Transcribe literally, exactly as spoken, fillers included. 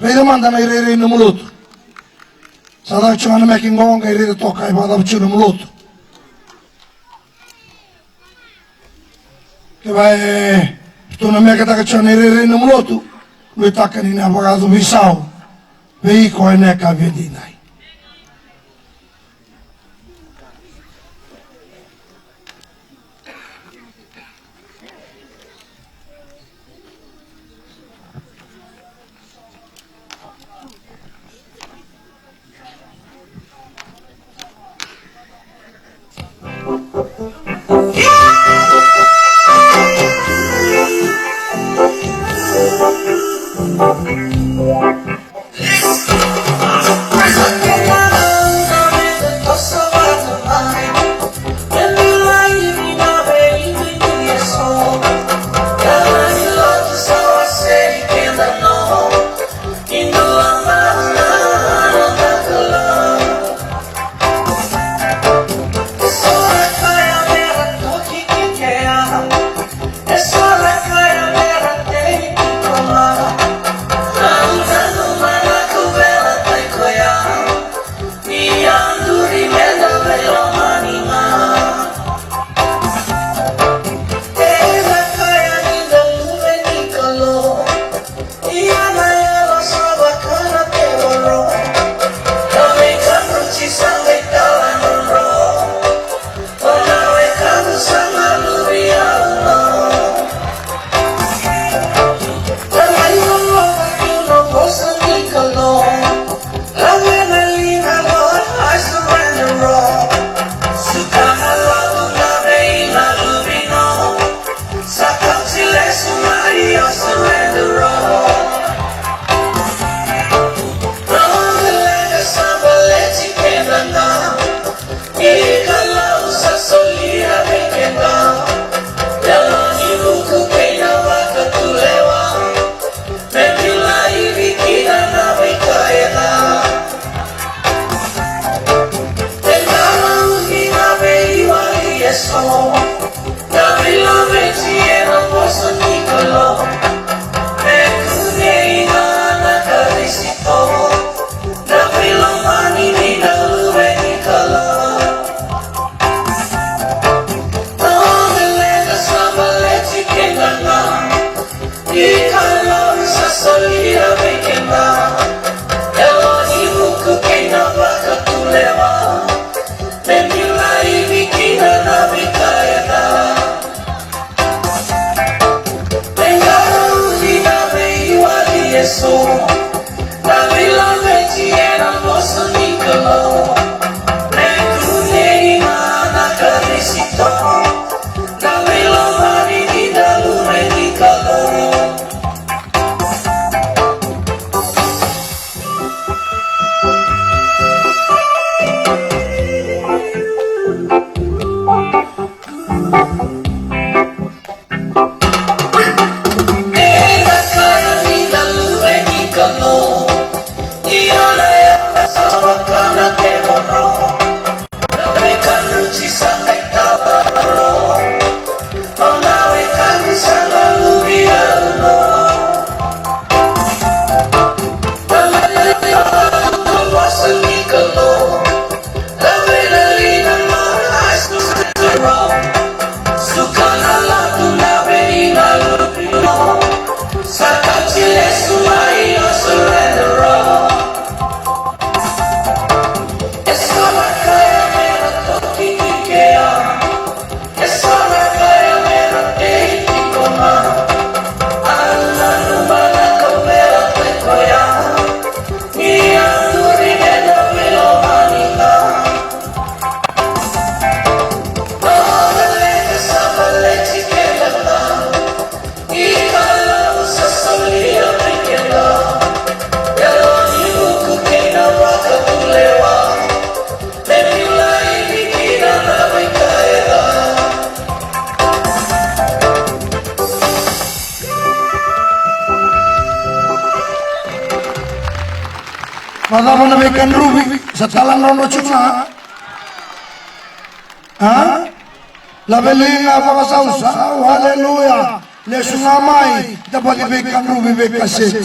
Raica mada na irairai ni nomu lotu. Sa caka tiko ga na meke qo, qai raica toka e vakacava tiko na nomu lotu. Kevaka e ratou na meketaka tiko na irairai ni nomu lotu, nuitaka ni na vakayaco veisau vei iko ena yakavi edaidai. Vakacava na veikadruvi? Sa tala drodro tiko ga. A? Laveliga vakasausau, aleluya. Lesu ga mai, da baki veikadruvi veikaseti.